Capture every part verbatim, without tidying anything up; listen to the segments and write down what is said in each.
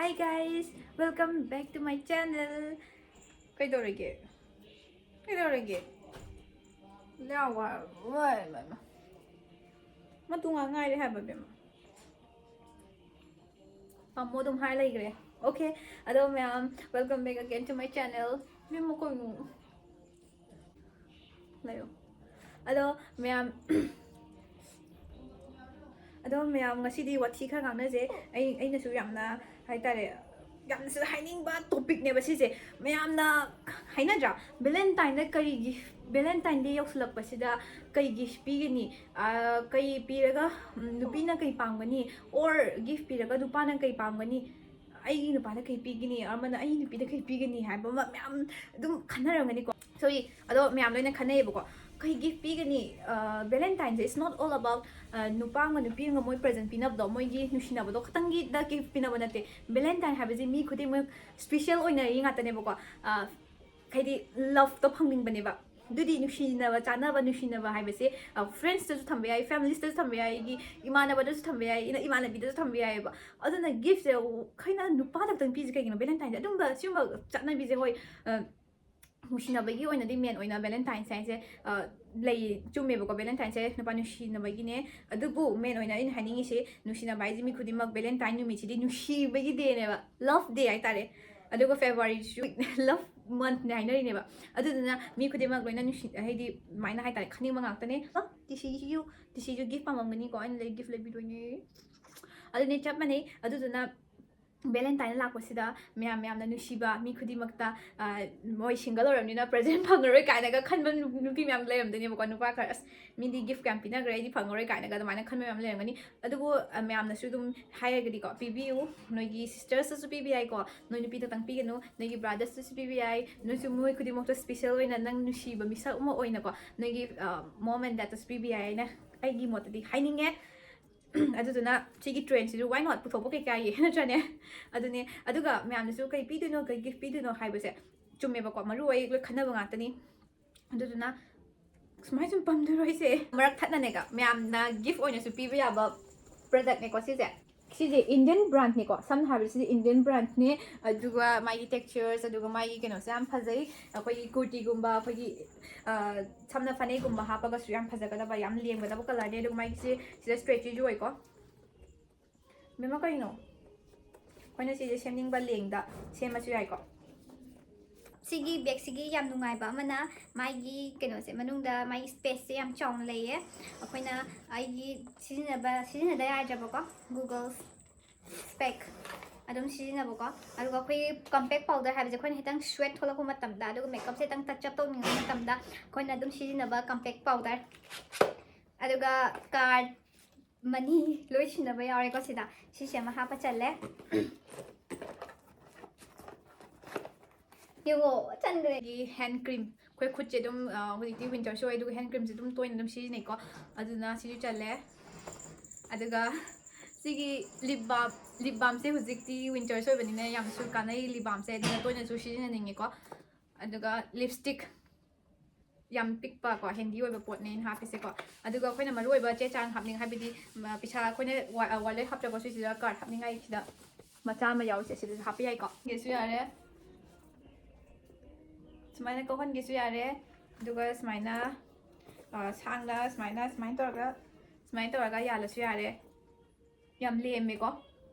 Hi guys, welcome back to my channel. ꯀꯩꯗꯧꯔꯒꯦ? ꯀꯩꯗꯧꯔꯒꯦ? ꯂꯥꯎ, ꯋꯥ, ꯋꯥ, ꯋꯥ, ꯋꯥ. ꯃꯇꯨ ꯉꯥꯛ ꯉꯥꯏꯔꯦ ꯍꯥꯏꯕ, ꯕꯦꯝꯃ꯫ ꯄꯥꯝꯃꯣ ꯑꯗꯨꯝ ꯍꯥꯏ ꯂꯩꯈ꯭ꯔꯦ꯫ Okay, ꯑꯗꯣ ꯃꯌꯥꯝ, welcome back again to my channel. ꯕꯦꯝꯃ, ꯀꯩꯅꯣ? ꯂꯩꯌꯣ꯫ ꯑꯗꯣ ꯃꯌꯥꯝ, ꯑꯗꯣ ꯃꯌꯥꯝ, ꯉꯁꯤꯗꯤ ꯋꯥꯊꯤ ꯈꯔ ꯉꯥꯡꯅꯁꯦ꯫ ꯑꯩ, ꯑꯩꯅꯁꯨ ꯌꯥꯝꯅ, ꯍꯥꯏꯇꯥꯔꯦ, ꯌꯥꯝꯅꯁꯨ ꯍꯥꯏꯅꯤꯡꯕ topicꯅꯦꯕ ꯁꯤꯁꯦ꯫ ꯃꯌꯥꯝꯅ ꯍꯥꯏꯅꯗ꯭ꯔꯥ, Valentineꯗ ꯀꯔꯤꯒꯤ, Valentine Day ꯌꯧꯁꯤꯜꯂꯛꯄꯁꯤꯗ ꯀꯩ gift ꯄꯤꯒꯅꯤ? ꯑꯥ, ꯀꯩ ꯄꯤꯔꯒ, ꯎꯝ, ꯅꯨꯄꯤꯅ ꯀꯩ ꯄꯥꯝꯒꯅꯤ? Or gift ꯄꯤꯔꯒ ꯅꯨꯄꯥꯅ ꯀꯩ ꯄꯥꯝꯒꯅꯤ? ꯑꯩꯒꯤ ꯅꯨꯄꯥꯗ ꯀꯩ ꯄꯤꯒꯅꯤ? ꯑꯃꯅ ꯑꯩꯒꯤ ꯅꯨꯄꯤꯗ ꯀꯩ ꯄꯤꯒꯅꯤ ꯍꯥꯏꯕ ꯑꯃ ꯃꯌꯥꯝ ꯑꯗꯨꯝ ꯈꯟꯅꯔꯝꯒꯅꯤꯀꯣ꯫ Sorry, ꯑꯗꯣ ꯃꯌꯥꯝ ꯂꯣꯏꯅ ꯈꯟꯅꯩꯌꯦꯕꯀꯣ꯫ ꯀꯩ gift ꯄꯤꯒꯅꯤ? ꯑ, Valentineꯁꯦ is not all about, ꯑ, ꯅꯨꯄꯥ ꯑꯃꯒ ꯅꯨꯄꯤ ꯑꯃꯒ ꯃꯣꯏ present ꯄꯤꯅꯕꯗꯣ, ꯃꯣꯏꯒꯤ ꯅꯨꯡꯁꯤꯅꯕꯗꯣ ꯈꯇꯪꯒꯤꯗ gift ꯄꯤꯅꯕ ꯅꯠꯇꯦ꯫ Valentine ꯍꯥꯏꯕꯁꯤ ꯃꯤ ꯈꯨꯗꯤꯡꯃꯛ special ꯑꯣꯏꯅꯔꯤ ꯉꯥꯛꯇꯅꯦꯕꯀꯣ꯫ ꯑ, ꯍꯥꯏꯗꯤ loveꯇꯣ ꯐꯪꯅꯤꯡꯕꯅꯦꯕ꯫ ꯑꯗꯨꯗꯤ ꯅꯨꯡꯁꯤꯅꯕ, ꯆꯥꯟꯅꯕ, ꯅꯨꯡꯁꯤꯅꯕ ꯍꯥꯏꯕꯁꯦ, ꯑ, friendsꯇꯁꯨ ꯊꯝꯕ ꯌꯥꯏ, familyꯁꯇꯁꯨ ꯊꯝꯕ ꯌꯥꯏ, ꯑꯩꯒꯤ ꯏꯃꯥꯟꯅꯕꯗꯁꯨ ꯊꯝꯕ ꯌꯥꯏ, ꯏꯅ-, ꯏꯃꯥꯟꯅꯕꯤꯗꯁꯨ ꯊꯝꯕ ꯌꯥꯏꯑꯕ꯫ ꯑꯗꯨꯅ giftꯁꯦ ꯑꯩꯈꯣꯏꯅ ꯅꯨꯄꯥꯗ ꯈꯛꯇꯪ ꯄꯤꯁꯦ ꯀꯩꯒꯤꯅꯣ? Valentineꯁꯦ ꯑꯗꯨꯝꯕ, ꯁꯤꯒꯨꯝꯕ ꯆꯠꯅꯕꯤꯁꯦ, ꯍꯣꯏ, ꯑ, ꯅꯨꯡꯁꯤꯅꯕꯒꯤ ꯑꯣꯏꯅꯗꯤ main ꯑꯣꯏꯅ Valentineꯁꯦ ꯍꯥꯏꯁꯦ, ꯑ, ꯂꯩ, ꯆꯨꯝꯃꯦꯕꯀꯣ, Valentineꯁꯦ ꯅꯨꯄꯥ ꯅꯨꯡꯁꯤꯅꯕꯒꯤꯅꯦ꯫ ꯑꯗꯨꯕꯨ main ꯑꯣꯏꯅ ꯑꯩꯅ ꯍꯥꯏꯅꯤꯡꯉꯤꯁꯦ, ꯅꯨꯡꯁꯤꯅꯕ ꯍꯥꯏꯁꯦ ꯃꯤ ꯈꯨꯗꯤꯡꯃꯛ Valentine ꯅꯨꯃꯤꯠꯁꯤꯗꯤ ꯅꯨꯡꯁꯤꯕꯒꯤ dayꯅꯦꯕ, love day ꯍꯥꯏꯇꯥꯔꯦ꯫ ꯑꯗꯨꯒ Februaryꯁꯨ love monthꯅꯦ ꯍꯥꯏꯅꯔꯤꯅꯦꯕ꯫ ꯑꯗꯨꯗꯨꯅ ꯃꯤ ꯈꯨꯗꯤꯡꯃꯛ ꯂꯣꯏꯅ ꯅꯨꯡꯁꯤ, ꯍꯥꯏꯗꯤ ꯑꯗꯨꯃꯥꯏꯅ ꯍꯥꯏꯇꯥꯔꯦ, ꯈꯟꯅꯤꯡꯕ ꯉꯥꯛꯇꯅꯦ꯫ ꯑ, ꯇꯤꯁꯤꯁꯨ, ꯇꯤꯁꯤꯁꯨ gift ꯄꯥꯝꯒꯅꯤꯀꯣ, ꯑꯩꯅ ꯂꯩ, gift ꯂꯩꯕꯤꯗꯣꯏꯅꯦ꯫ ꯑꯗꯨꯅꯦ, ꯆꯞ ꯃꯥꯟꯅꯩ꯫ ꯑꯗꯨꯗꯨꯅ Valentine ꯂꯥꯛꯄꯁꯤꯗ ꯃꯌꯥꯝ ꯌꯥꯝꯅ ꯅꯨꯡꯁꯤꯕ, ꯃꯤ ꯈꯨꯗꯤꯡꯃꯛꯇ, ꯑ, ꯃꯣꯏ single ꯑꯣꯏꯔꯕꯅꯤꯅ present ꯐꯪꯉꯔꯣꯏ ꯀꯥꯏꯅꯒ ꯈꯟꯕ ꯅꯨ-, ꯅꯨꯄꯤ ꯃꯌꯥꯝ ꯂꯩꯔꯝꯗꯣꯏꯅꯦꯕꯀꯣ꯫ ꯅꯨꯄꯥ ꯈꯔ, "ꯑꯁ, ꯃꯤꯗꯤ gift ꯀꯌꯥꯝ ꯄꯤꯅꯈ꯭ꯔꯦ, ꯑꯩꯗꯤ ꯐꯪꯉꯔꯣꯏ" ꯀꯥꯏꯅꯒ ꯑꯗꯨꯃꯥꯏꯅ ꯈꯟꯕ ꯃꯌꯥꯝ ꯂꯩꯔꯝꯒꯅꯤ꯫ ꯑꯗꯨꯕꯨ, ꯑ, ꯃꯌꯥꯝꯅꯁꯨ ꯑꯗꯨꯝ ꯍꯥꯏꯔꯒꯗꯤꯀꯣ, ꯄꯤꯕꯤꯌꯨ, ꯅꯣꯏꯒꯤ sistersꯇꯁꯨ ꯄꯤꯕ ꯌꯥꯏꯀꯣ, ꯅꯣꯏ ꯅꯨꯄꯤꯗꯇꯪ ꯄꯤꯒꯅꯨ, ꯅꯣꯏꯒꯤ brotherꯁꯇꯁꯨ ꯄꯤꯕ ꯌꯥꯏ, ꯅꯣꯏꯁꯨ ꯃꯣꯏ ꯈꯨꯗꯤꯡꯃꯛꯇ special ꯑꯣꯏꯅ ꯅꯪ ꯅꯨꯡꯁꯤꯕ ꯃꯤꯁꯛ ꯑꯃ ꯑꯣꯏꯅꯀꯣ, ꯅꯣꯏꯒꯤ, ꯑ, mom and dadꯇꯁꯨ ꯄꯤꯕ ꯌꯥꯏ ꯍꯥꯏꯅ ꯑꯩꯒꯤ ꯃꯣꯠꯇꯗꯤ ꯍꯥꯏꯅꯤꯡꯉꯦ꯫ ꯑꯗꯨꯗꯨꯅ ꯁꯤꯒꯤ trendꯁꯤꯁꯨ why not ꯄꯨꯊꯣꯛꯄ ꯀꯩꯀꯥꯏꯌꯦ, ꯅꯠꯇ꯭ꯔꯅꯦ? ꯑꯗꯨꯅꯦ꯫ ꯑꯗꯨꯒ ꯃꯌꯥꯝꯅꯁꯨ ꯀꯩ ꯄꯤꯗꯣꯏꯅꯣ, ꯀꯩ gift ꯄꯤꯗꯣꯏꯅꯣ ꯍꯥꯏꯕꯁꯦ ꯆꯨꯝꯃꯦꯕꯀꯣ, ꯃꯔꯨ ꯑꯣꯏ ꯂꯣꯏ ꯈꯟꯅꯕ ꯉꯥꯛꯇꯅꯤ꯫ ꯑꯗꯨꯗꯨꯅ ꯁꯨꯃꯥꯏꯅ ꯁꯨꯝ ꯄꯝꯗꯣꯏꯔꯣ ꯑꯩꯁꯦ? ꯃꯔꯛ ꯊꯠꯅꯅꯦꯒ ꯃꯌꯥꯝꯅ gift ꯑꯣꯏꯅꯁꯨ ꯄꯤꯕ ꯌꯥꯕ productꯅꯦꯀꯣ ꯁꯤꯁꯦ꯫ ꯁꯤꯁꯦ Indian brandꯅꯤꯀꯣ, ꯁꯝꯅ ꯍꯥꯏꯔꯕꯗ ꯁꯤꯗꯤ Indian brandꯅꯦ꯫ ꯑꯗꯨꯒ ꯃꯥꯒꯤ textures, ꯑꯗꯨꯒ ꯃꯥꯒꯤ ꯀꯩꯅꯣꯁꯦ ꯌꯥꯝ ꯐꯖꯩ꯫ ꯑꯩꯈꯣꯏꯒꯤ ꯀꯨꯔꯇꯤꯒꯨꯝꯕ, ꯑꯩꯈꯣꯏꯒꯤ, ꯑ, ꯁꯝꯅ ꯐꯅꯦꯛꯒꯨꯝꯕ ꯍꯥꯞꯄꯒꯁꯨ ꯌꯥꯝ ꯐꯖꯒꯗꯕ, ꯌꯥꯝ ꯂꯦꯝꯒꯗꯕ colorꯅꯦ꯫ ꯑꯗꯨꯒ ꯃꯥꯒꯤꯁꯦ ꯁꯤꯗ stretchyꯁꯨ ꯑꯣꯏꯀꯣ꯫ ꯃꯦꯝꯃ, ꯀꯩꯅꯣ? ꯑꯩꯈꯣꯏꯅ ꯁꯤꯁꯦ ꯁꯦꯝꯅꯤꯡꯕ lengthꯗ ꯁꯦꯝꯃꯁꯨ ꯌꯥꯏꯀꯣ꯫ ꯁꯤꯒꯤ bagꯁꯤꯒꯤ ꯌꯥꯝ ꯅꯨꯡꯉꯥꯏꯕ ꯑꯃꯅ, ꯃꯥꯒꯤ ꯀꯩꯅꯣꯁꯦ, ꯃꯅꯨꯡꯗ ꯃꯥꯒꯤ spaceꯁꯦ ꯌꯥꯝ ꯆꯥꯎꯅ ꯂꯩꯌꯦ꯫ ꯑꯩꯈꯣꯏꯅ, ꯑꯩꯒꯤ ꯁꯤꯖꯤꯟꯅꯕ, ꯁꯤꯖꯤꯟꯅꯗ ꯌꯥꯗ꯭ꯔꯕꯀꯣ, Google's Speck ꯑꯗꯨꯝ ꯁꯤꯖꯤꯟꯅꯕꯀꯣ꯫ ꯑꯗꯨꯒ ꯑꯩꯈꯣꯏꯒꯤ compact powder ꯍꯥꯏꯕꯁꯦ ꯑꯩꯈꯣꯏꯅ ꯈꯤꯇꯪ sweat ꯊꯣꯛꯂꯛꯄ ꯃꯇꯝꯗ, ꯑꯗꯨꯒ makeupꯁꯦ ꯈꯤꯇꯪ touch up ꯇꯧꯅꯤꯡꯕ ꯃꯇꯝꯗ ꯑꯩꯈꯣꯏꯅ ꯑꯗꯨꯝ ꯁꯤꯖꯤꯟꯅꯕ compact powder꯫ ꯑꯗꯨꯒ card, money ꯂꯣꯏ ꯁꯤꯟꯅꯕ ꯌꯥꯎꯔꯦꯀꯣ ꯁꯤꯗ꯫ ꯁꯤꯁꯦ ꯑꯃ ꯍꯥꯞꯄ ꯆꯜꯂꯦ꯫ ꯌꯦꯡꯉꯣ, ꯆꯟꯈ꯭ꯔꯦ꯫ ꯑꯗꯒꯤ hand cream, ꯑꯩꯈꯣꯏ ꯈꯨꯠꯁꯦ ꯑꯗꯨꯝ, ꯑ, ꯍꯧꯖꯤꯛꯇꯤ winterꯁꯨ ꯑꯣꯏ, ꯑꯗꯨꯒ hand creamꯁꯦ ꯑꯗꯨꯝ ꯇꯣꯏꯅ ꯑꯗꯨꯝ ꯁꯤꯖꯤꯟꯅꯩꯀꯣ, ꯑꯗꯨꯅ ꯁꯤꯁꯨ ꯆꯜꯂꯦ꯫ ꯑꯗꯨꯒ ꯁꯤꯒꯤ lip balm, lip balmꯁꯦ ꯍꯧꯖꯤꯛꯇꯤ winterꯁꯨ ꯑꯣꯏꯕꯅꯤꯅ ꯌꯥꯝꯁꯨ ꯀꯥꯟꯅꯩ lip balmꯁꯦ, ꯑꯗꯨꯅ ꯇꯣꯏꯅꯁꯨ ꯁꯤꯖꯤꯟꯅꯅꯤꯡꯉꯦꯀꯣ꯫ ꯑꯗꯨꯒ lipstick, ꯌꯥꯝ ꯄꯤꯛꯄ ꯀꯣ, handy ꯑꯣꯏꯕ ꯄꯣꯠꯅꯦ ꯑꯩꯅ ꯍꯥꯞꯄꯤꯁꯦꯀꯣ꯫ ꯑꯗꯨꯒ ꯑꯩꯈꯣꯏꯅ ꯃꯔꯨ ꯑꯣꯏꯕ ꯆꯦ ꯆꯥꯡ ꯍꯥꯞꯅꯤꯡ, ꯍꯥꯏꯕꯗꯤ, ꯃ, ꯄꯩꯁꯥ ꯑꯩꯈꯣꯏꯅ ꯋꯥ-, wallet ꯍꯥꯞꯇ꯭ꯔꯒꯁꯨ ꯁꯤꯗ card ꯍꯥꯞꯅꯤꯡꯉꯥꯏ ꯁꯤꯗ ꯃꯆꯥ ꯑꯃ ꯌꯥꯎꯔꯤꯁꯦ, ꯁꯤꯗꯁꯨ ꯍꯥꯞꯄ ꯌꯥꯏꯀꯣ꯫ ꯁꯤꯒꯤꯁꯨ ꯌꯥꯔꯦ, ꯁꯨꯃꯥꯏꯅ ꯀꯧꯍꯟꯒꯦꯁꯨ ꯌꯥꯔꯦ꯫ ꯑꯗꯨꯒ ꯁꯨꯃꯥꯏꯅ, ꯑ, ꯁꯥꯡꯅ ꯁꯨꯃꯥꯏꯅ, ꯁꯨꯃꯥꯏꯅ ꯇꯧꯔꯒ, ꯁꯨꯃꯥꯏꯅ ꯇꯧꯔꯒ ꯌꯥꯜꯂꯁꯨ ꯌꯥꯔꯦ꯫ ꯌꯥꯝ ꯂꯦꯝꯃꯦꯀꯣ꯫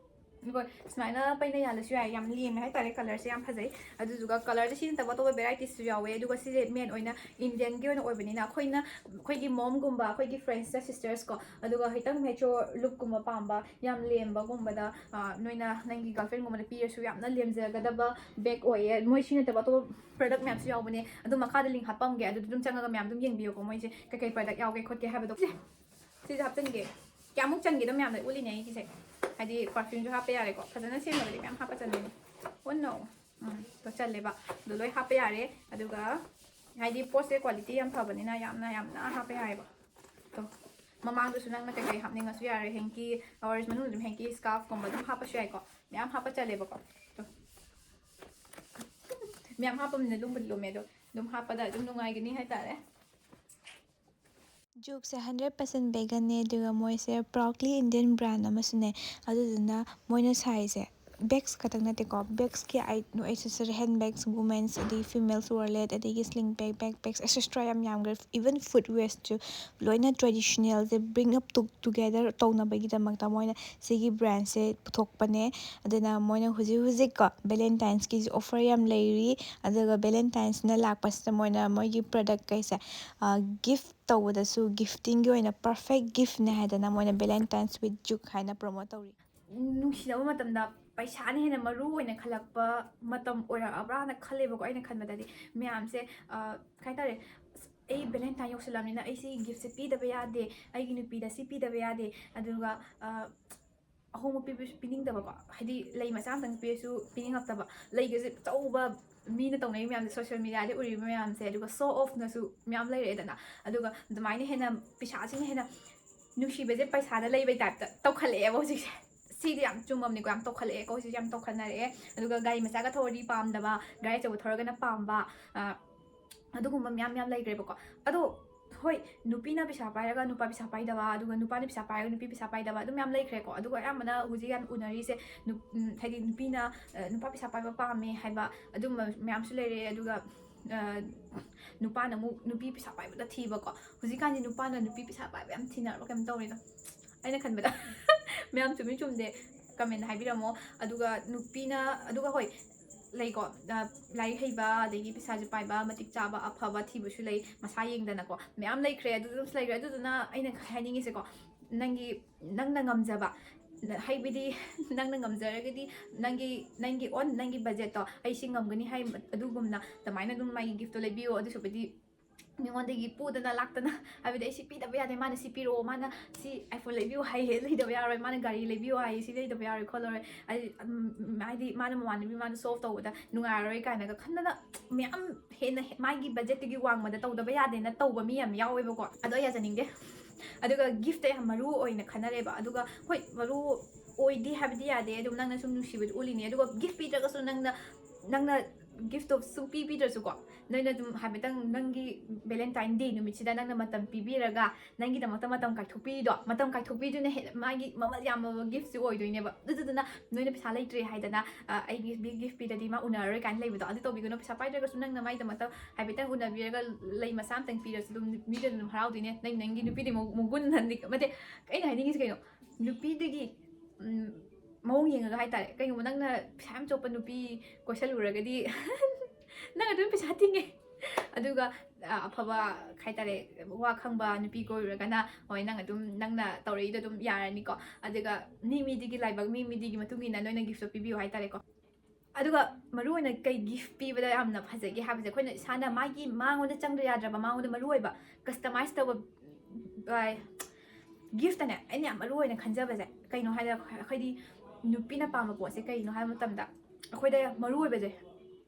ꯑꯗꯨꯒ ꯁꯨꯃꯥꯏꯅ ꯄꯩꯅ ꯌꯥꯜꯂꯁꯨ ꯌꯥꯏ, ꯌꯥꯝ ꯂꯦꯝꯃꯦ ꯍꯥꯏꯇꯥꯔꯦ, colorꯁꯦ ꯌꯥꯝ ꯐꯖꯩ꯫ ꯑꯗꯨꯗꯨꯒ colorꯁꯦ ꯁꯤ ꯅꯠꯇꯕ ꯑꯇꯣꯞꯄ varietyꯁꯨ ꯌꯥꯎꯋꯦ꯫ ꯑꯗꯨꯒ ꯁꯤꯁꯦ main ꯑꯣꯏꯅ Indianꯒꯤ ꯑꯣꯏꯅ ꯑꯣꯏꯕꯅꯤꯅ ꯑꯩꯈꯣꯏꯅ, ꯑꯩꯈꯣꯏꯒꯤ momꯒꯨꯝꯕ, ꯑꯩꯈꯣꯏꯒꯤ friendsꯇ sisters ꯀꯣ, ꯑꯗꯨꯒ ꯈꯤꯇꯪ mature lookꯀꯨꯝꯕ ꯄꯥꯝꯕ, ꯌꯥꯝ ꯂꯦꯝꯕꯒꯨꯝꯕꯗ, ꯑ, ꯅꯣꯏꯅ ꯅꯪꯒꯤ girlfriendꯒꯨꯝꯕꯗ ꯄꯤꯔꯁꯨ ꯌꯥꯝꯅ ꯂꯦꯝꯖꯒꯗꯕ bag ꯑꯣꯏꯌꯦ꯫ ꯃꯣꯏ ꯁꯤ ꯅꯠꯇꯕ ꯑꯇꯣꯞꯄ product ꯃꯌꯥꯝꯁꯨ ꯌꯥꯎꯕꯅꯦ, ꯑꯗꯨ ꯃꯈꯥꯗ link ꯍꯥꯞꯄꯝꯒꯦ, ꯑꯗꯨꯗ ꯑꯗꯨꯝ ꯆꯪꯉꯒ ꯃꯌꯥꯝ ꯑꯗꯨꯝ ꯌꯦꯡꯕꯤꯌꯨꯀꯣ, ꯃꯣꯏꯁꯦ ꯀꯩꯀꯩ product ꯌꯥꯎꯒꯦ ꯈꯣꯠꯀꯦ ꯍꯥꯏꯕꯗꯣ꯫ ꯁꯤꯁꯦ ꯍꯥꯞꯆꯤꯟꯒꯦ꯫ ꯀꯌꯥꯃꯨꯛ ꯆꯟꯒꯦꯗꯣ ꯃꯌꯥꯝꯅ ꯎꯠꯂꯤꯅꯦ ꯑꯩꯒꯤꯁꯦ꯫ ꯍꯥꯏꯗꯤ perfumeꯁꯨ ꯍꯥꯞꯄ ꯌꯥꯔꯦꯀꯣ꯫ ꯐꯖꯅ ꯁꯦꯝꯃꯒꯗꯤ ꯃꯌꯥꯝ ꯍꯥꯞꯄ ꯆꯟꯗꯣꯏꯅꯦ꯫ Oh no! ꯎꯝ, ꯑꯗꯣ ꯆꯜꯂꯦꯕ꯫ ꯑꯗꯣ ꯂꯣꯏ ꯍꯥꯞꯄ ꯌꯥꯔꯦ꯫ ꯑꯗꯨꯒ ꯍꯥꯏꯗꯤ ꯄꯣꯠꯁꯦ quality ꯌꯥꯝ ꯐꯕꯅꯤꯅ ꯌꯥꯝꯅ, ꯌꯥꯝꯅ ꯍꯥꯞꯄ ꯌꯥꯏꯑꯕ꯫ ꯑꯗꯣ ꯃꯃꯥꯡꯗꯁꯨ ꯅꯪꯅ ꯀꯩꯀꯩ ꯍꯥꯞꯅꯤꯡꯉꯁꯨ ꯌꯥꯔꯦ꯫ Hanky, or ꯃꯅꯨꯡꯗ ꯑꯗꯨꯝ hanky scarfꯀꯨꯝꯕ ꯑꯗꯨꯝ ꯍꯥꯞꯄꯁꯨ ꯌꯥꯏꯀꯣ꯫ ꯃꯌꯥꯝ ꯍꯥꯞꯄ ꯆꯜꯂꯦꯕꯀꯣ꯫ ꯑꯗꯣ ꯃꯌꯥꯝ ꯍꯥꯞꯄꯅꯤꯅ ꯂꯨꯝꯕꯨꯗꯤ ꯂꯨꯝꯃꯦ, ꯑꯗꯣ ꯑꯗꯨꯝ ꯍꯥꯞꯄꯗ ꯑꯗꯨꯝ ꯅꯨꯡꯉꯥꯏꯒꯅꯤ ꯍꯥꯏꯇꯥꯔꯦ꯫ Juke ꯁꯦ hundred percent vegan ꯅꯦ, ꯑꯗꯨꯒ ꯃꯣꯏꯁꯦ proudly Indian brand ꯑꯃꯁꯨꯅꯦ꯫ ꯑꯗꯨꯗꯨꯅ ꯃꯣꯏꯅ ꯁꯥꯏꯁꯦ bags ꯈꯛꯇꯪ ꯅꯠꯇꯦꯀꯣ, bags ꯀꯤ ꯑꯥꯏ-, accessory, handbags, women's, ꯑꯗꯒꯤ females wallet, ꯑꯗꯒꯤ sling bag, backpacks, etcetera ꯌꯥꯝ ꯌꯥꯝꯈ꯭ꯔꯦ꯫ Even footwears ꯁꯨ ꯂꯣꯏꯅ traditional say bring up to together ꯇꯧꯅꯕꯒꯤꯗꯃꯛꯇ ꯃꯣꯏꯅ ꯁꯤꯒꯤ brand ꯁꯦ ꯄꯨꯊꯣꯛꯄꯅꯦ꯫ ꯑꯗꯨꯅ ꯃꯣꯏꯅ ꯍꯧꯖꯤꯛ ꯍꯧꯖꯤꯛꯀꯣ Valentine's ꯀꯤꯁꯨ offer ꯌꯥꯝ ꯂꯩꯔꯤ꯫ ꯑꯗꯨꯒ Valentine's ꯅ ꯂꯥꯛꯄꯁꯤꯗ ꯃꯣꯏꯅ ꯃꯣꯏꯒꯤ product ꯈꯩꯁꯦ, ꯑ, gift ꯇꯧꯕꯗꯁꯨ gifting ꯒꯤ ꯑꯣꯏꯅ perfect gift ꯅꯦ ꯍꯥꯏꯗꯅ ꯃꯣꯏꯅ Valentine's with Juke ꯍꯥꯏꯅ promote ꯇꯧꯔꯤ꯫ ꯅꯨꯡꯁꯤꯅꯕ ꯃꯇꯝꯗ ꯄꯩꯁꯥꯅ ꯍꯦꯟꯅ ꯃꯔꯨ ꯑꯣꯏꯅ ꯈꯜꯂꯛꯄ ꯃꯇꯝ ꯑꯣꯏꯔꯛꯑꯕ꯭ꯔꯥꯅ ꯈꯜꯂꯦꯕꯀꯣ꯫ ꯑꯩꯅ ꯈꯟꯕꯗꯗꯤ ꯃꯌꯥꯝꯁꯦ, ꯑ, ꯀꯩ ꯍꯥꯏꯇꯥꯔꯦ, "ꯑꯁ, ꯑꯩ Valentine ꯌꯧꯁꯤꯜꯂꯛꯑꯕꯅꯤꯅ ꯑꯩ ꯁꯤ gift ꯁꯦ ꯄꯤꯗꯕ ꯌꯥꯗꯦ, ꯑꯩꯒꯤ ꯅꯨꯄꯤꯗ ꯁꯤ ꯄꯤꯗꯕ ꯌꯥꯗꯦ", ꯑꯗꯨꯒ, ꯑ, ꯑꯍꯣꯡꯕ ꯄꯤꯕꯁꯨ ꯄꯤꯅꯤꯡꯗꯕꯀꯣ, ꯍꯥꯏꯗꯤ ꯂꯩ ꯃꯆꯥ ꯑꯃꯇꯪ ꯄꯤꯔꯁꯨ ꯄꯤꯅꯤꯡꯉꯛꯇꯕ, ꯂꯩꯒꯁꯦ ꯑꯆꯧꯕ ꯃꯤꯅ ꯇꯧꯅꯩ ꯃꯌꯥꯝꯁꯦ, social media ꯗ ꯎꯔꯤꯕ ꯃꯌꯥꯝꯁꯦ, ꯑꯗꯨꯒ show off ꯅꯁꯨ ꯃꯌꯥꯝ ꯂꯩꯔꯛꯑꯦꯗꯅ꯫ ꯑꯗꯨꯒ ꯑꯗꯨꯃꯥꯏꯅ ꯍꯦꯟꯅ ꯄꯩꯁꯥꯁꯤꯅ ꯍꯦꯟꯅ ꯅꯨꯡꯁꯤꯕꯁꯦ ꯄꯩꯁꯥꯗ ꯂꯩꯕꯩ type ꯇ ꯇꯧꯈꯠꯂꯛꯑꯦꯕ ꯍꯧꯖꯤꯛꯁꯦ꯫ ꯁꯤꯗꯤ ꯌꯥꯝ ꯆꯨꯝꯃꯕꯅꯤꯀꯣ, ꯌꯥꯝ ꯇꯧꯈꯠꯂꯛꯑꯦꯀꯣ, ꯍꯧꯖꯤꯛꯁꯦ ꯌꯥꯝ ꯇꯧꯈꯠꯅꯔꯛꯑꯦ꯫ ꯑꯗꯨꯒ ꯒꯥꯔꯤ ꯃꯆꯥꯒ ꯊꯧꯔꯗꯤ ꯄꯥꯝꯗꯕ, ꯒꯥꯔꯤ ꯑꯆꯧꯕ ꯊꯧꯔꯒꯅ ꯄꯥꯝꯕ, ꯑ, ꯑꯗꯨꯒꯨꯝꯕ ꯃꯌꯥꯝ ꯃꯌꯥꯝ ꯂꯩꯈ꯭ꯔꯦꯕꯀꯣ꯫ ꯑꯗꯣ ꯍꯣꯏ, ꯅꯨꯄꯤꯅ ꯄꯩꯁꯥ ꯄꯥꯏꯔꯒ ꯅꯨꯄꯥ ꯄꯩꯁꯥ ꯄꯥꯏꯗꯕ, ꯑꯗꯨꯒ ꯅꯨꯄꯥꯅ ꯄꯩꯁꯥ ꯄꯥꯏꯔꯒ ꯅꯨꯄꯤ ꯄꯩꯁꯥ ꯄꯥꯏꯗꯕ, ꯑꯗꯨꯝ ꯃꯌꯥꯝ ꯂꯩꯈ꯭ꯔꯦꯀꯣ꯫ ꯑꯗꯨꯒ ꯑꯌꯥꯝꯕꯅ ꯍꯧꯖꯤꯛ ꯌꯥꯝ ꯎꯅꯔꯤꯁꯦ, ꯅꯨꯞ-, ꯎꯝ, ꯍꯥꯏꯗꯤ ꯅꯨꯄꯤꯅ, ꯑ, ꯅꯨꯄꯥ ꯄꯩꯁꯥ ꯄꯥꯏꯕ ꯄꯥꯝꯃꯦ ꯍꯥꯏꯕ ꯑꯗꯨꯝꯕ ꯃꯌꯥꯝꯁꯨ ꯂꯩꯔꯦ꯫ ꯑꯗꯨꯒ, ꯑ, ꯅꯨꯄꯥꯅ ꯑꯃꯨꯛ ꯅꯨꯄꯤ ꯄꯩꯁꯥ ꯄꯥꯏꯕꯗ ꯊꯤꯕꯀꯣ꯫ ꯍꯧꯖꯤꯛꯀꯥꯟꯗꯤ ꯅꯨꯄꯥꯅ ꯅꯨꯄꯤ ꯄꯩꯁꯥ ꯄꯥꯏꯕ ꯌꯥꯝ ꯊꯤꯅꯔꯕ ꯀꯩꯅꯣꯝ ꯇꯧꯔꯦꯗ, ꯑꯩꯅ ꯈꯟꯕꯗ꯫ ꯃꯌꯥꯝ ꯆꯨꯝꯃꯤ ꯆꯨꯝꯗꯦ comment ꯍꯥꯏꯕꯤꯔꯝꯃꯣ꯫ ꯑꯗꯨꯒ ꯅꯨꯄꯤꯅ, ꯑꯗꯨꯒ ꯍꯣꯏ, ꯂꯩꯀꯣ, ꯑ, ꯂꯥꯏꯔꯤꯛ ꯍꯩꯕ, ꯑꯗꯒꯤ ꯄꯩꯁꯥꯁꯨ ꯄꯥꯏꯕ, ꯃꯇꯤꯛ ꯆꯥꯕ, ꯑꯐꯕ ꯊꯤꯕꯁꯨ ꯂꯩ, ꯃꯁꯥ ꯌꯦꯡꯗꯅꯀꯣ, ꯃꯌꯥꯝ ꯂꯩꯈ꯭ꯔꯦ꯫ ꯑꯗꯨꯗꯁꯨ ꯂꯩꯈ꯭ꯔꯦ꯫ ꯑꯗꯨꯗꯨꯅ ꯑꯩꯅ ꯍꯥꯏꯅꯤꯡꯉꯤꯁꯦꯀꯣ, ꯅꯪꯒꯤ, ꯅꯪꯅ ꯉꯝꯖꯕ, ꯅ-, ꯍꯥꯏꯕꯗꯤ ꯅꯪꯅ ꯉꯝꯖꯔꯒꯗꯤ ꯅꯪꯒꯤ, ꯅꯪꯒꯤ own, ꯅꯪꯒꯤ budget ꯇꯣ, "ꯑꯩ ꯁꯤ ꯉꯝꯒꯅꯤ" ꯍꯥꯏ, ꯑꯗꯨꯒꯨꯝꯅ ꯑꯗꯨꯃꯥꯏꯅ ꯑꯗꯨꯝ ꯃꯥꯒꯤ gift ꯇꯣ ꯂꯩꯕꯤꯌꯣ꯫ ꯑꯗꯨꯁꯨꯕꯨꯗꯤ ꯃꯤꯉꯣꯟꯗꯒꯤ ꯄꯨꯗꯅ ꯂꯥꯛꯇꯅ, ꯍꯥꯏꯕꯗꯤ "ꯑꯩ ꯁꯤ ꯄꯤꯗꯕ ꯌꯥꯗꯦ, ꯃꯥꯅ ꯁꯤ ꯄꯤꯔꯛꯑꯣ, ꯃꯥꯅ ꯁꯤ iPhone ꯂꯩꯕꯤꯌꯨ ꯍꯥꯏꯌꯦ, ꯂꯩꯗꯕ ꯌꯥꯔꯣꯏ, ꯃꯥꯅ ꯒꯥꯔꯤ ꯂꯩꯕꯤꯌꯨ ꯍꯥꯏꯌꯦ, ꯁꯤ ꯂꯩꯗꯕ ꯌꯥꯔꯣꯏ ꯈꯣꯠꯂꯔꯣꯏ", ꯍꯥꯏꯗꯤ, ꯎꯝ, ꯍꯥꯏꯗꯤ ꯃꯥꯅ ꯃꯃꯥꯟꯅꯕꯤ ꯃꯥꯅ show off ꯇꯧꯕꯗ ꯅꯨꯡꯉꯥꯏꯔꯔꯣꯏ ꯀꯥꯏꯅꯒ ꯈꯟꯗꯅ ꯃꯌꯥꯝ ꯍꯦꯟꯅ ꯍꯦ-, ꯃꯥꯒꯤ budget ꯇꯨꯒꯤ ꯋꯥꯡꯃꯗ ꯇꯧꯗꯕ ꯌꯥꯗꯦꯅ ꯇꯧꯕ ꯃꯤ ꯌꯥꯝ ꯌꯥꯎꯋꯦꯕꯀꯣ꯫ ꯑꯗꯣ ꯑꯩ ꯌꯥꯖꯅꯤꯡꯗꯦ꯫ ꯑꯗꯨꯒ gift ꯇ ꯌꯥꯝ ꯃꯔꯨ ꯑꯣꯏꯅ ꯈꯟꯅꯔꯦꯕ꯫ ꯑꯗꯨꯒ ꯍꯣꯏ, ꯃꯔꯨ ꯑꯣꯏꯗꯦ ꯍꯥꯏꯕꯗꯤ ꯌꯥꯗꯦ, ꯑꯗꯨꯝ ꯅꯪꯅ ꯁꯨꯝ ꯅꯨꯡꯁꯤꯕꯗꯨ ꯎꯠꯂꯤꯅꯦ꯫ ꯑꯗꯨꯒ gift ꯄꯤꯗ꯭ꯔꯒꯁꯨ ꯅꯪꯅ, ꯅꯪꯅ ꯒꯤꯐꯇꯣ ꯁꯨꯡꯄꯤ ꯄꯤꯗ꯭ꯔꯁꯨꯀꯣ, ꯅꯣꯏꯅ ꯑꯗꯨꯝ ꯍꯥꯏꯐꯦꯠꯇꯪ ꯅꯪꯒꯤ ꯚꯦꯂꯦꯟꯇꯥꯏꯟ ꯗꯦ ꯅꯨꯃꯤꯠꯁꯤꯗ ꯅꯪꯅ ꯃꯇꯝ ꯄꯤꯕꯤꯔꯒ ꯅꯪꯒꯤꯗꯃꯛꯇ ꯃꯇꯝ ꯀꯥꯏꯊꯣꯛꯄꯤꯔꯤꯗꯣ, ꯃꯇꯝ ꯀꯥꯏꯊꯣꯛꯄꯤꯗꯨꯅ ꯍꯦꯟꯅ ꯃꯥꯒꯤ ꯃꯃꯜ ꯌꯥꯝꯃꯕ ꯒꯤꯐꯁꯨ ꯑꯣꯏꯗꯣꯏꯅꯦꯕ꯫ ꯑꯗꯨꯗꯨꯅ ꯅꯣꯏꯅ ꯄꯩꯁꯥ ꯂꯩꯇ꯭ꯔꯦ ꯍꯥꯏꯗꯅ, "ꯑ, ꯑꯩꯒꯤ ꯒꯤꯐ ꯄꯤꯔꯗꯤ ꯃꯥ ꯎꯅꯔꯔꯣꯏ" ꯀꯥꯏꯅ ꯂꯩꯕꯗꯣ, ꯑꯗꯨ ꯇꯧꯕꯤꯒꯅꯨ꯫ ꯄꯩꯁꯥ ꯄꯥꯏꯗ꯭ꯔꯒꯁꯨ ꯅꯪꯅ ꯃꯥꯏꯗꯃꯛꯇ ꯍꯥꯏꯐꯦꯠꯇꯪ ꯎꯅꯕꯤꯔꯒ ꯂꯩ ꯃꯆꯥ ꯑꯃꯇꯪ ꯄꯤꯔꯁꯨ ꯑꯗꯨꯝ ꯃꯤꯗꯨꯅ ꯑꯗꯨꯝ ꯍꯔꯥꯎꯗꯣꯏꯅꯦ꯫ ꯅꯪ, ꯅꯪꯒꯤ ꯅꯨꯄꯤꯗꯤ ꯃꯒꯨꯟ ꯍꯟꯗꯤ-, ꯅꯠꯇꯦ, ꯑꯩꯅ ꯍꯥꯏꯅꯤꯡꯉꯤꯁꯦ ꯀꯩꯅꯣ, ꯅꯨꯄꯤꯗꯨꯒꯤ, ꯎꯝ, ꯃꯑꯣꯡ ꯌꯦꯡꯉꯒ ꯍꯥꯏꯇꯥꯔꯦ꯫ ꯀꯩꯒꯨꯝꯕ ꯅꯪꯅ ꯄꯩꯁꯥ ꯌꯥꯝ ꯆꯣꯞꯄ ꯅꯨꯄꯤ ꯀꯣꯏꯁꯜꯂꯨꯔꯒꯗꯤ ꯅꯪ ꯑꯗꯨꯝ ꯄꯩꯁꯥ ꯇꯤꯡꯉꯦ꯫ ꯑꯗꯨꯒ, ꯑ, ꯑꯐꯕ ꯍꯥꯏꯇꯥꯔꯦ, ꯋꯥ ꯈꯪꯕ ꯅꯨꯄꯤ ꯀꯣꯏꯔꯨꯔꯒꯅ, ꯍꯣꯏ, ꯅꯪ ꯑꯗꯨꯝ, ꯅꯪꯅ ꯇꯧꯔꯛꯏꯗꯣ ꯑꯗꯨꯝ ꯌꯥꯔꯅꯤꯀꯣ꯫ ꯑꯗꯨꯒ ꯃꯤ ꯃꯤꯗꯨꯒꯤ ꯂꯥꯏꯕꯛ, ꯃꯤ ꯃꯤꯗꯨꯒꯤ ꯃꯇꯨꯡ ꯏꯟꯅ ꯅꯣꯏꯅ ꯒꯤꯐꯇꯣ ꯄꯤꯕꯤꯌꯨ ꯍꯥꯏꯇꯥꯔꯦꯀꯣ꯫ ꯑꯗꯨꯒ ꯃꯔꯨꯑꯣꯏꯅ ꯀꯩ ꯒꯤꯐ ꯄꯤꯕꯗ ꯌꯥꯝꯅ ꯐꯖꯒꯦ ꯍꯥꯏꯕꯁꯦ, ꯑꯩꯈꯣꯏꯅ ꯏꯁꯥꯅ ꯃꯥꯒꯤ, ꯃꯉꯣꯟꯗ ꯆꯪꯗ ꯌꯥꯗ꯭ꯔꯕ, ꯃꯉꯣꯟꯗ ꯃꯔꯨꯑꯣꯏꯕ, ꯀꯁꯇꯃꯥꯏꯁ ꯇꯧꯕ, ꯒꯤꯐꯇꯅꯦ, ꯑꯩꯅ ꯌꯥꯝ ꯃꯔꯨ ꯑꯣꯏꯅ ꯈꯟꯖꯕꯁꯦ ꯀꯩꯅꯣ ꯍꯥꯏꯔ, ꯑꯩꯈꯣꯏꯗꯤ ꯅꯨꯄꯤꯅ ꯄꯥꯝꯕ ꯄꯣꯠꯁꯦ ꯀꯩꯅꯣ ꯍꯥꯏꯕ ꯃꯇꯝꯗ, ꯑꯩꯈꯣꯏꯗ ꯃꯔꯨ ꯑꯣꯏꯕꯁꯦ,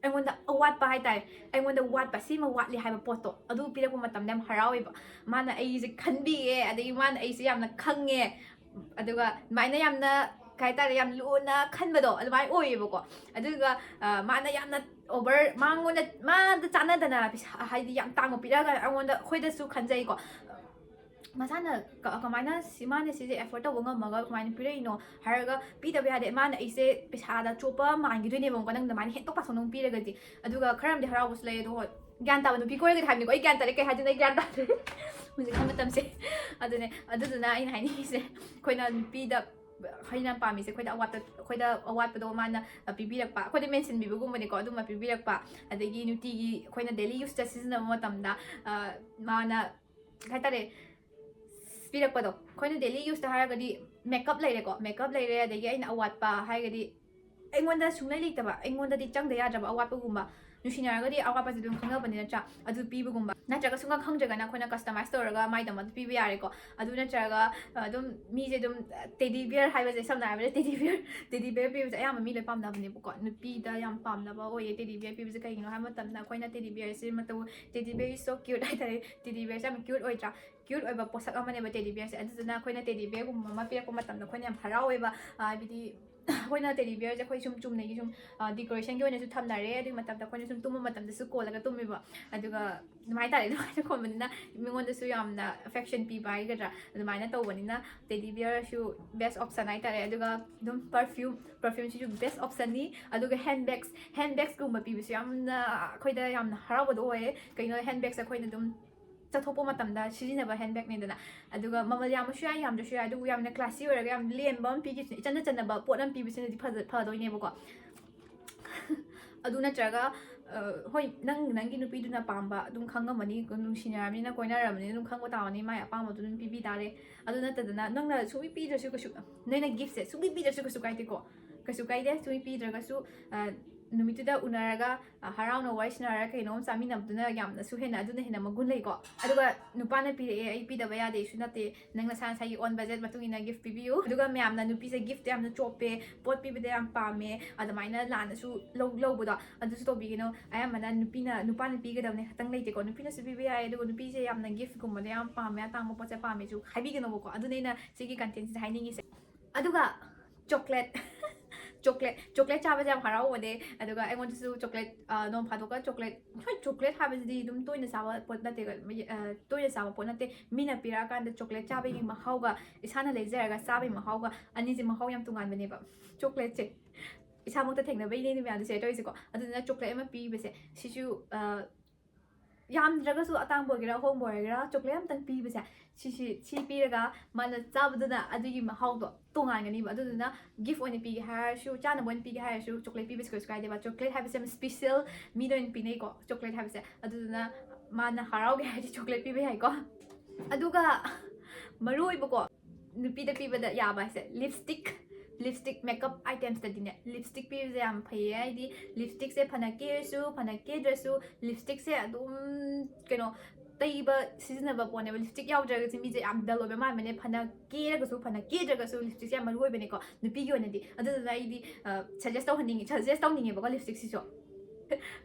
ꯑꯩꯉꯣꯟꯗ ꯑꯋꯥꯠꯄ ꯍꯥꯏꯇꯥꯔꯦ, ꯑꯩꯉꯣꯟꯗ ꯋꯥꯠꯄ, ꯁꯤꯃ ꯋꯥꯠꯂꯤ ꯍꯥꯏꯕ ꯄꯣꯠꯇꯣ, ꯑꯗꯨ ꯄꯤꯔꯛꯄ ꯃꯇꯝꯗ ꯌꯥꯝ ꯍꯔꯥꯎꯋꯦꯕ꯫ ꯃꯥꯅ ꯑꯩꯁꯦ ꯈꯟꯕꯤꯌꯦ, ꯑꯗꯒꯤ ꯃꯥꯅ ꯑꯩꯁꯦ ꯌꯥꯝꯅ ꯈꯪꯉꯦ, ꯑꯗꯨꯒ ꯑꯗꯨꯃꯥꯏꯅ ꯌꯥꯝꯅ, ꯀꯩ ꯍꯥꯏꯇꯥꯔꯦ, ꯌꯥꯝ ꯂꯨꯅ ꯈꯟꯕꯗꯣ ꯑꯗꯨꯃꯥꯏꯅ ꯑꯣꯏꯌꯦꯕꯀꯣ꯫ ꯑꯗꯨꯒ, ꯑ, ꯃꯥꯅ ꯌꯥꯝꯅ ꯑꯣꯚꯔ, ꯃꯉꯣꯟꯗ, ꯃꯥꯗ ꯆꯥꯟꯅꯗꯅ ꯄꯩꯁꯥ, ꯍꯥꯏꯗꯤ, ꯌꯥꯝ ꯇꯥꯡꯕ ꯄꯤꯔꯛꯑꯒ ꯑꯩꯉꯣꯟꯗ, ꯑꯩꯈꯣꯏꯗꯁꯨ ꯈꯟꯖꯩꯀꯣ꯫ ꯃꯁꯥꯅ ꯀ-, ꯀꯃꯥꯏꯅ ꯁꯤ, ꯃꯥꯅ ꯁꯤꯁꯦ ꯑꯦꯐꯣꯔꯗ ꯇꯧꯕ ꯉꯝꯃꯒ ꯀꯃꯥꯏꯅ ꯄꯤꯔꯛꯏꯅꯣ ꯍꯥꯏꯔꯒ ꯄꯤꯗꯕ ꯌꯥꯗꯦ꯫ ꯃꯥꯅ ꯑꯩꯁꯦ ꯄꯩꯁꯥꯗ ꯆꯣꯞꯄ ꯃꯥꯟꯈꯤꯗꯣꯏꯅꯦꯕꯀꯣ, ꯅꯪ ꯑꯗꯨꯃꯥꯏꯅ ꯍꯦꯟꯇꯣꯛ ꯄꯥꯊꯣꯛꯅ ꯑꯃꯨꯛ ꯄꯤꯔꯒꯗꯤ꯫ ꯑꯗꯨꯒ ꯈꯔ ꯑꯃꯗꯤ ꯍꯔꯥꯎꯕꯁꯨ ꯂꯩ, ꯑꯗꯣ ꯍꯣꯏ, ꯒ꯭ꯌꯥꯟ ꯇꯥꯕ ꯅꯨꯄꯤ ꯀꯣꯏꯔꯒꯗꯤ ꯍꯥꯏꯕꯅꯤꯀꯣ, ꯑꯩ ꯒ꯭ꯌꯥꯟ ꯇꯥꯔꯦ, ꯀꯩ ꯍꯥꯏꯗꯣꯏꯅꯣ ꯑꯩ ꯒ꯭ꯌꯥꯟ ꯇꯥꯗ꯭ꯔꯦ ꯍꯧꯖꯤꯛꯀꯥꯟ ꯃꯇꯝꯁꯦ꯫ ꯑꯗꯨꯅꯦ, ꯑꯗꯨꯗꯨꯅ ꯑꯩꯅ ꯍꯥꯏꯅꯤꯡꯉꯤꯁꯦ, ꯑꯩꯈꯣꯏꯅ ꯅꯨꯄꯤꯗ, ꯑꯩꯅ ꯄꯥꯝꯃꯤꯁꯦ ꯑꯩꯈꯣꯏꯗ ꯑꯋꯥꯠꯄ, ꯑꯩꯈꯣꯏꯗ ꯑꯋꯥꯠꯄꯗꯣ ꯃꯥꯅ ꯄꯤꯕꯤꯔꯛꯄ, ꯑꯩꯈꯣꯏꯗ ꯃꯦꯟꯁꯤꯟꯕꯤꯕꯒꯨꯝꯕꯅꯤꯀꯣ, ꯑꯗꯨꯝꯕ ꯄꯤꯕꯤꯔꯛꯄ, ꯑꯗꯒꯤ ꯅꯨꯡꯇꯤꯒꯤ ꯑꯩꯈꯣꯏꯅ ꯗꯦꯂꯤ ꯌꯨꯁꯇ ꯁꯤꯖꯤꯟꯅꯕ ꯃꯇꯝꯗ, ꯑ, ꯃꯥꯅ, ꯀꯩ ꯍꯥꯏꯇꯥꯔꯦ, ꯄꯤꯔꯛꯄꯗꯣ꯫ ꯑꯩꯈꯣꯏꯅ ꯗꯦꯂꯤ ꯌꯨꯁꯇ ꯍꯥꯏꯔꯒꯗꯤ ꯃꯦꯀꯞ ꯂꯩꯔꯦꯀꯣ, ꯃꯦꯀꯞ ꯂꯩꯔꯦ, ꯑꯗꯒꯤ ꯑꯩꯅ ꯑꯋꯥꯠꯄ ꯍꯥꯏꯔꯒꯗꯤ ꯑꯩꯉꯣꯟꯗ ꯁꯨꯡꯂꯩ ꯂꯩꯇꯕ, ꯑꯩꯉꯣꯟꯗꯗꯤ ꯆꯪꯗ ꯌꯥꯗ꯭ꯔꯕ ꯑꯋꯥꯠꯄꯒꯨꯝꯕ, ꯅꯨꯡꯁꯤꯅꯔꯒꯗꯤ ꯑꯋꯥꯠꯄꯁꯦ ꯑꯗꯨꯝ ꯈꯪꯅꯕꯅꯤ ꯅꯠꯇ꯭ꯔꯥ? ꯑꯗꯨ ꯄꯤꯕꯒꯨꯝꯕ, ꯅꯠꯇ꯭ꯔꯒ ꯁꯨꯡꯈꯪ ꯈꯪꯗ꯭ꯔꯒꯅ ꯑꯩꯈꯣꯏꯅ ꯀꯁꯇꯃꯥꯏꯁ ꯇꯧꯔꯒ ꯃꯥꯏꯗꯃꯛꯇ ꯄꯤꯕ ꯌꯥꯔꯦꯀꯣ꯫ ꯑꯗꯨ ꯅꯠꯇ꯭ꯔꯒ, ꯑ, ꯑꯗꯨꯝ ꯃꯤꯁꯦ ꯑꯗꯨꯝ, ꯇꯦꯗꯤ ꯕꯤꯌꯔ ꯍꯥꯏꯕꯁꯦ, ꯁꯝꯅ ꯍꯥꯏꯔꯕꯗ ꯇꯦꯗꯤ ꯕꯤꯌꯔ, ꯇꯦꯗꯤ ꯕꯤꯌꯔ ꯄꯤꯕꯁꯦ ꯑꯌꯥꯝꯕ ꯃꯤ ꯂꯣꯏ ꯄꯥꯝꯅꯕꯅꯦꯕꯀꯣ꯫ ꯅꯨꯄꯤꯗ ꯌꯥꯝ ꯄꯥꯝꯅꯕ ꯑꯣꯏꯌꯦ ꯇꯦꯗꯤ ꯕꯤꯌꯔ ꯄꯤꯕꯁꯦ꯫ ꯀꯩꯒꯤꯅꯣ ꯍꯥꯏꯕ ꯃꯇꯝꯗ ꯑꯩꯈꯣꯏꯅ ꯇꯦꯗꯤ ꯕꯤꯌꯔꯁꯦ ꯃꯇꯧ, ꯇꯦꯗꯤ ꯕꯤꯌꯔ ꯏꯁ ꯁꯣ ꯀ꯭ꯌꯨꯠ ꯍꯥꯏꯇꯥꯔꯦ, ꯇꯦꯗꯤ ꯕꯤꯌꯔꯁꯦ ꯌꯥꯝ ꯀ꯭ꯌꯨꯠ ꯑꯣꯏꯗ꯭ꯔꯥ? ꯀ꯭ꯌꯨꯠ ꯑꯣꯏꯕ ꯄꯣꯠꯁꯛ ꯑꯃꯅꯦꯕ ꯇꯦꯗꯤ ꯕꯤꯌꯔꯁꯦ꯫ ꯑꯗꯨꯗꯨꯅ ꯑꯩꯈꯣꯏꯅ ꯇꯦꯗꯤ ꯕꯤꯌꯔꯒꯨꯝꯕ ꯑꯃ ꯄꯤꯔꯛꯄ ꯃꯇꯝꯗ ꯑꯩꯈꯣꯏꯅ ꯌꯥꯝ ꯍꯔꯥꯎꯋꯦꯕ꯫ ꯑ, ꯍꯥꯏꯕꯗꯤ ꯑꯩꯈꯣꯏꯅ ꯇꯦꯗꯤ ꯕꯤꯌꯔꯁꯦ ꯑꯩꯈꯣꯏ ꯁꯨꯝ ꯆꯨꯝꯅꯒꯤ ꯁꯨꯝ ꯗꯦꯀꯣꯔꯦꯁꯟꯒꯤ ꯑꯣꯏꯅꯁꯨ ꯊꯝꯅꯔꯦ꯫ ꯑꯗꯨꯒꯤ ꯃꯇꯝꯗ ꯑꯩꯈꯣꯏꯅ ꯁꯨꯝ ꯇꯨꯝꯕ ꯃꯇꯝꯗꯁꯨ ꯀꯣꯜꯂꯒ ꯇꯨꯝꯃꯦꯕ꯫ ꯑꯗꯨꯒ ꯑꯗꯨꯃꯥꯏꯅ ꯇꯥꯔꯦ꯫ ꯑꯗꯨꯃꯥꯏꯅ ꯀꯣꯟꯕꯅꯤꯅ ꯃꯤꯉꯣꯟꯗꯁꯨ ꯌꯥꯝꯅ ꯑꯦꯐꯦꯛꯁꯟ ꯄꯤꯕ ꯍꯥꯏꯒꯗ꯭ꯔꯥ, ꯑꯗꯨꯃꯥꯏꯅ ꯇꯧꯕꯅꯤꯅ ꯇꯦꯗꯤ ꯕꯤꯌꯔꯁꯨ ꯕꯦꯁ ꯑꯣꯞꯁꯟ ꯍꯥꯏꯇꯥꯔꯦ꯫ ꯑꯗꯨꯒ ꯑꯗꯨꯝ ꯄꯔꯐ꯭ꯌꯨꯝ, ꯄꯔꯐ꯭ꯌꯨꯝꯁꯤꯁꯨ ꯕꯦꯁ ꯑꯣꯞꯁꯟꯅꯤ꯫ ꯑꯗꯨꯒ ꯍꯦꯟ ꯕꯦꯒꯁ, ꯍꯦꯟ ꯕꯦꯒꯁꯀꯨꯝꯕ ꯄꯤꯕꯁꯨ ꯌꯥꯝꯅ ꯑꯩꯈꯣꯏꯗ ꯌꯥꯝꯅ ꯍꯔꯥꯎꯕꯗꯣ ꯑꯣꯏꯌꯦ꯫ ꯀꯩꯅꯣ, ꯍꯦꯟ ꯕꯦꯒꯁꯦ ꯑꯩꯈꯣꯏꯅ ꯑꯗꯨꯝ ꯆꯠꯊꯣꯛꯄ ꯃꯇꯝꯗ ꯁꯤꯖꯤꯟꯅꯕ ꯍꯦꯟ ꯕꯦꯒꯅꯦꯗꯅ꯫ ꯑꯗꯨꯒ ꯃꯃꯜ ꯌꯥꯝꯕꯁꯨ ꯌꯥꯏ, ꯌꯥꯝꯗ꯭ꯔꯁꯨ ꯌꯥꯏ, ꯑꯗꯨꯕꯨ ꯌꯥꯝꯅ ꯀ꯭ꯂꯥꯁꯤ ꯑꯣꯏꯔꯒ ꯌꯥꯝ ꯂꯦꯝꯕ ꯑꯃ ꯄꯤꯈꯤꯕꯁꯤꯅ, ꯏꯆꯟꯗ ꯆꯟꯅꯕ ꯄꯣꯠ ꯑꯃ ꯄꯤꯕꯁꯤꯅꯗꯤ ꯐꯖ-, ꯐꯗꯣꯏꯅꯦꯕꯀꯣ꯫ ꯑꯗꯨ ꯅꯠꯇ꯭ꯔꯒ, ꯑ, ꯍꯣꯏ, ꯅꯪ, ꯅꯪꯒꯤ ꯅꯨꯄꯤꯗꯨꯅ ꯄꯥꯝꯕ ꯑꯗꯨꯝ ꯈꯪꯉꯝꯃꯅꯤ, ꯑꯗꯨꯝ ꯅꯨꯡꯁꯤꯅꯔꯕꯅꯤꯅ, ꯀꯣꯏꯅꯔꯕꯅꯤꯅ ꯑꯗꯨꯝ ꯈꯪꯕ ꯇꯥꯕꯅꯤ, ꯃꯥꯏ ꯑꯄꯥꯝꯕꯗꯨ ꯑꯗꯨꯝ ꯄꯤꯕꯤ ꯇꯥꯔꯦ꯫ ꯑꯗꯨ ꯅꯠꯇꯗꯅ ꯅꯪꯅ ꯁꯨꯡꯄꯤ ꯄꯤꯗ꯭ꯔꯁꯨ ꯀꯩꯁꯨ, ꯅꯣꯏꯅ ꯒꯤꯐꯁꯦ ꯁꯨꯡꯄꯤ ꯄꯤꯗ꯭ꯔꯁꯨ ꯀꯩꯁꯨ ꯀꯥꯏꯗꯦꯀꯣ, ꯀꯩꯁꯨ ꯀꯥꯏꯗꯦ꯫ ꯁꯨꯡꯄꯤ ꯄꯤꯗ꯭ꯔꯒꯁꯨ, ꯑ, ꯅꯨꯃꯤꯠꯇꯨꯗ ꯎꯅꯔꯒ, ꯑ, ꯍꯔꯥꯎꯅ ꯋꯥꯔꯤ ꯁꯥꯟꯅꯔꯒ ꯀꯩꯅꯣꯝ ꯆꯥꯃꯤꯟꯅꯕꯗꯨꯅ ꯌꯥꯝꯅꯁꯨ ꯍꯦꯟꯅ, ꯑꯗꯨꯅ ꯍꯦꯟꯅ ꯃꯒꯨꯟ ꯂꯩꯀꯣ꯫ ꯑꯗꯨꯒ ꯅꯨꯄꯥꯅ ꯄꯤꯔꯛꯑꯦ, ꯑꯩ ꯄꯤꯗꯕ ꯌꯥꯗꯦꯁꯨ ꯅꯠꯇꯦ, ꯅꯪ ꯅꯁꯥ ꯅꯁꯥꯒꯤ ꯑꯣꯟ ꯕꯖꯦꯠ ꯃꯇꯨꯡ ꯏꯟꯅ ꯒꯤꯐ ꯄꯤꯕꯤꯌꯨ꯫ ꯑꯗꯨꯒ ꯃꯌꯥꯝꯅ ꯅꯨꯄꯤꯁꯦ ꯒꯤꯐꯇ ꯌꯥꯝꯅ ꯆꯣꯞꯄꯦ, ꯄꯣꯠ ꯄꯤꯕꯗ ꯌꯥꯝ ꯄꯥꯝꯃꯦ, ꯑꯗꯨꯃꯥꯏꯅ ꯂꯥꯟꯅꯁꯨ ꯂꯧ-, ꯂꯧꯕꯗꯣ ꯑꯗꯨꯁꯨ ꯇꯧꯕꯤꯒꯅꯨ꯫ ꯑꯌꯥꯝꯕꯅ ꯅꯨꯄꯤꯅ, ꯅꯨꯄꯥꯅ ꯄꯤꯒꯗꯕꯅꯦ ꯈꯛꯇꯪ ꯂꯩꯇꯦꯀꯣ, ꯅꯨꯄꯤꯅꯁꯨ ꯄꯤꯕ ꯌꯥꯏ꯫ ꯑꯗꯨꯒ ꯅꯨꯄꯤꯁꯦ ꯌꯥꯝꯅ ꯒꯤꯐꯀꯨꯝꯕꯗ ꯌꯥꯝ ꯄꯥꯝꯃꯦ, ꯑꯇꯥꯡꯕ ꯄꯣꯠꯁꯦ ꯄꯥꯝꯃꯦꯁꯨ ꯍꯥꯏꯕꯤꯒꯅꯣꯕꯀꯣ꯫ ꯑꯗꯨꯅꯦ ꯑꯩꯅ ꯁꯤꯒꯤ ꯀꯟꯇꯦꯟꯁꯤꯗ ꯍꯥꯏꯅꯤꯡꯉꯤꯁꯦ꯫ ꯑꯗꯨꯒ ꯆꯣꯀ꯭ꯂꯦꯠ꯫ ꯆꯣꯀ꯭ꯂꯦꯠ, ꯆꯣꯀ꯭ꯂꯦꯠ ꯆꯥꯕꯁꯦ ꯌꯥꯝ ꯍꯔꯥꯎꯕꯅꯦ꯫ ꯑꯗꯨꯒ ꯑꯩꯉꯣꯟꯗꯁꯨ ꯆꯣꯀ꯭ꯂꯦꯠ, ꯑ, ꯅꯣꯡ ꯐꯥꯗꯣꯛꯀ ꯆꯣꯀ꯭ꯂꯦꯠ, ꯍꯣꯏ, ꯆꯣꯀ꯭ꯂꯦꯠ ꯍꯥꯏꯕꯁꯤꯗꯤ ꯑꯗꯨꯝ ꯇꯣꯏꯅ ꯆꯥꯕ ꯄꯣꯠ ꯅꯠꯇꯦ, ꯑ, ꯇꯣꯏꯅ ꯆꯥꯕ ꯄꯣꯠ ꯅꯠꯇꯦ꯫ ꯃꯤꯅ ꯄꯤꯔꯛꯑꯀꯥꯟꯗ ꯆꯣꯀ꯭ꯂꯦꯠ ꯆꯥꯕꯒꯤ ꯃꯍꯥꯎꯒ ꯏꯁꯥꯅ ꯂꯩꯖꯔꯒ ꯆꯥꯕꯒꯤ ꯃꯍꯥꯎꯒ, ꯑꯅꯤꯁꯦ ꯃꯍꯥꯎ ꯌꯥꯝ ꯇꯣꯉꯥꯟꯕꯅꯦꯕ꯫ ꯆꯣꯀ꯭ꯂꯦꯠꯁꯦ ꯏꯁꯥꯃꯛꯇ ꯊꯦꯡꯅꯕꯩꯅꯦ ꯑꯩꯅ ꯃꯌꯥꯝꯗ ꯁꯤꯌꯔ ꯇꯧꯔꯤꯁꯦꯀꯣ꯫ ꯑꯗꯨꯗꯨꯅ ꯆꯣꯀ꯭ꯂꯦꯠ ꯑꯃ ꯄꯤꯕꯁꯦ ꯁꯤꯁꯨ, ꯑ, ꯌꯥꯝꯗ꯭ꯔꯒꯁꯨ, ꯑꯇꯥꯡꯕ ꯑꯣꯏꯒꯦꯔꯥ ꯑꯍꯣꯡꯕ ꯑꯣꯏꯒꯦꯔꯥ, ꯆꯣꯀ꯭ꯂꯦꯠ ꯑꯝꯇꯪ ꯄꯤꯕꯁꯦ, ꯁꯤꯁꯤ, ꯁꯤ ꯄꯤꯔꯒ ꯃꯥꯅ ꯆꯥꯕꯗꯨꯅ ꯑꯗꯨꯒꯤ ꯃꯍꯥꯎꯗꯣ ꯇꯣꯉꯥꯟꯒꯅꯤꯕ꯫ ꯑꯗꯨꯗꯨꯅ ꯒꯤꯐ ꯑꯣꯏꯅ ꯄꯤꯒꯦ ꯍꯥꯏꯔꯁꯨ, ꯆꯥꯅꯕ ꯑꯣꯏꯅ ꯄꯤꯒꯦ ꯍꯥꯏꯔꯁꯨ, ꯆꯣꯀ꯭ꯂꯦꯠ ꯄꯤꯕꯁꯦ ꯀꯩꯁꯨ ꯀꯥꯏꯗꯦꯕ꯫ ꯆꯣꯀ꯭ꯂꯦꯠ ꯍꯥꯏꯕꯁꯦ ꯌꯥꯝ ꯁ꯭ꯄꯤꯁꯦꯜ ꯃꯤꯗ ꯑꯣꯏꯅ ꯄꯤꯅꯩꯀꯣ, ꯆꯣꯀ꯭ꯂꯦꯠ ꯍꯥꯏꯕꯁꯦ꯫ ꯑꯗꯨꯗꯨꯅ ꯃꯥꯅ ꯍꯔꯥꯎꯒꯦ ꯍꯥꯏꯔꯗꯤ ꯆꯣꯀ꯭ꯂꯦꯠ ꯄꯤꯕ ꯌꯥꯏꯀꯣ꯫ ꯑꯗꯨꯒ ꯃꯔꯨ ꯑꯣꯏꯕꯀꯣ, ꯅꯨꯄꯤꯗ ꯄꯤꯕꯗ ꯌꯥꯕ ꯍꯥꯏꯁꯦ ꯂꯤꯞꯁꯇꯤꯛ꯫ ꯂꯤꯞꯁꯇꯤꯛ, ꯃꯦꯀꯞ ꯑꯥꯏꯇꯦꯝꯁꯇꯗꯤꯅꯦ, ꯂꯤꯞꯁꯇꯤꯛ ꯄꯤꯕꯁꯦ ꯌꯥꯝ ꯐꯩꯌꯦ꯫ ꯍꯥꯏꯗꯤ ꯂꯤꯞꯁꯇꯤꯛꯁꯦ ꯐꯅ ꯀꯦꯔꯁꯨ, ꯐꯅ ꯀꯦꯗ꯭ꯔꯁꯨ, ꯂꯤꯞꯁꯇꯤꯛꯁꯦ ꯑꯗꯨꯝ, ꯀꯩꯅꯣ, ꯇꯩꯕ, ꯁꯤꯖꯤꯟꯅꯕ ꯄꯣꯠꯅꯦꯕ꯫ ꯂꯤꯞꯁꯇꯤꯛ ꯌꯥꯎꯗ꯭ꯔꯒꯗꯤ ꯃꯤꯁꯦ ꯌꯥꯝ ꯗꯜ ꯑꯣꯏꯕ ꯃꯥꯟꯕꯅꯦ꯫ ꯐꯅ ꯀꯦꯔꯒꯁꯨ, ꯐꯅ ꯀꯦꯗ꯭ꯔꯒꯁꯨ ꯂꯤꯞꯁꯇꯤꯛꯁꯦ ꯌꯥꯝ ꯃꯔꯨ ꯑꯣꯏꯕꯅꯦꯀꯣ, ꯅꯨꯄꯤꯒꯤ ꯑꯣꯏꯅꯗꯤ꯫ ꯑꯗꯨꯗꯨꯅ ꯑꯩꯗꯤ, ꯑ, ꯁꯖꯦꯁ ꯇꯧꯍꯟꯅꯤꯡꯉꯤ, ꯁꯖꯦꯁ ꯇꯧꯅꯤꯡꯉꯦꯕꯀꯣ ꯂꯤꯞꯁꯇꯤꯛꯁꯤꯁꯨ꯫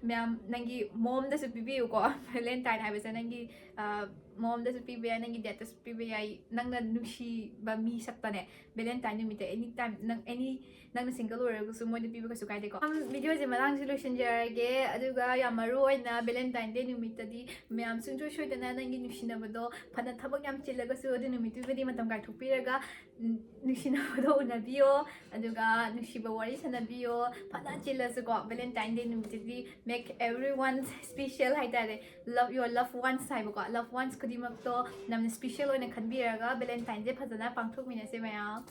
ꯃꯌꯥꯝ, ꯅꯪꯒꯤ ꯃꯣꯝꯗꯁꯨ ꯄꯤꯕꯤꯌꯨꯀꯣ꯫ ꯚꯦꯂꯦꯟꯇꯥꯏꯟ ꯍꯥꯏꯕꯁꯦ ꯅꯪꯒꯤ, ꯑ, ꯃꯣꯝꯗꯁꯨ ꯄꯤꯕ ꯌꯥꯏ, ꯅꯪꯒꯤ ꯗꯦꯠꯇꯁꯨ ꯄꯤꯕ ꯌꯥꯏ, ꯅꯪꯅ ꯅꯨꯡꯁꯤꯕ ꯃꯤ ꯁꯛꯇꯅꯦ꯫ ꯕꯦꯂꯦꯟꯇꯥꯏꯟ ꯅꯨꯃꯤꯠꯇ ꯑꯦꯅꯤ ꯇꯥꯏꯝ ꯅꯪ ꯑꯦꯅꯤ ꯅꯪꯅ ꯁꯤꯡꯒꯜ ꯑꯣꯏꯔꯒꯁꯨ ꯃꯣꯏꯗ ꯄꯤꯕ ꯀꯩꯁꯨ ꯀꯥꯏꯗꯦꯀꯣ꯫ ꯚꯤꯗꯤꯑꯣꯁꯦ ꯃꯇꯥꯡꯁꯤ ꯂꯣꯏꯁꯤꯟꯖꯔꯒꯦ꯫ ꯑꯗꯨꯒ ꯌꯥꯝ ꯃꯔꯨ ꯑꯣꯏꯅ ꯕꯦꯂꯦꯟꯇꯥꯏꯟ ꯗꯦ ꯅꯨꯃꯤꯠꯇꯗꯤ ꯃꯌꯥꯝ ꯁꯨꯡꯁꯣꯏ ꯁꯣꯏꯗꯅ ꯅꯪꯒꯤ ꯅꯨꯡꯁꯤꯅꯕꯗꯣ, ꯐꯅ ꯊꯕꯛ ꯌꯥꯝ ꯆꯤꯜꯂꯒꯁꯨ ꯑꯗꯨ ꯅꯨꯃꯤꯠꯇꯨꯃꯗꯤ ꯃꯇꯝ ꯀꯥꯏꯊꯣꯛꯄꯤꯔꯒ, ꯎꯝ, ꯅꯨꯡꯁꯤꯅꯕꯗꯣ ꯎꯅꯕꯤꯌꯣ꯫ ꯑꯗꯨꯒ ꯅꯨꯡꯁꯤꯕ ꯋꯥꯔꯤ ꯁꯥꯟꯅꯕꯤꯌꯣ꯫ ꯐꯅ ꯆꯤꯜꯂꯁꯨꯀꯣ, ꯕꯦꯂꯦꯟꯇꯥꯏꯟ ꯗꯦ ꯅꯨꯃꯤꯠꯇꯗꯤ make everyone special ꯍꯥꯏꯇꯥꯔꯦ꯫ Love your loved ones ꯍꯥꯏꯕꯀꯣ, loved ones ꯈꯨꯗꯤꯡꯃꯛꯇꯣ ꯌꯥꯝꯅ special ꯑꯣꯏꯅ ꯈꯟꯕꯤꯔꯒ ꯕꯦꯂꯦꯟꯇꯥꯏꯟ ꯗꯦ ꯐꯖꯅ ꯄꯥꯡꯊꯣꯛꯃꯤꯟꯅꯁꯦ ꯃꯌꯥꯝ꯫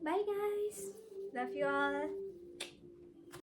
Bye guys, love you all.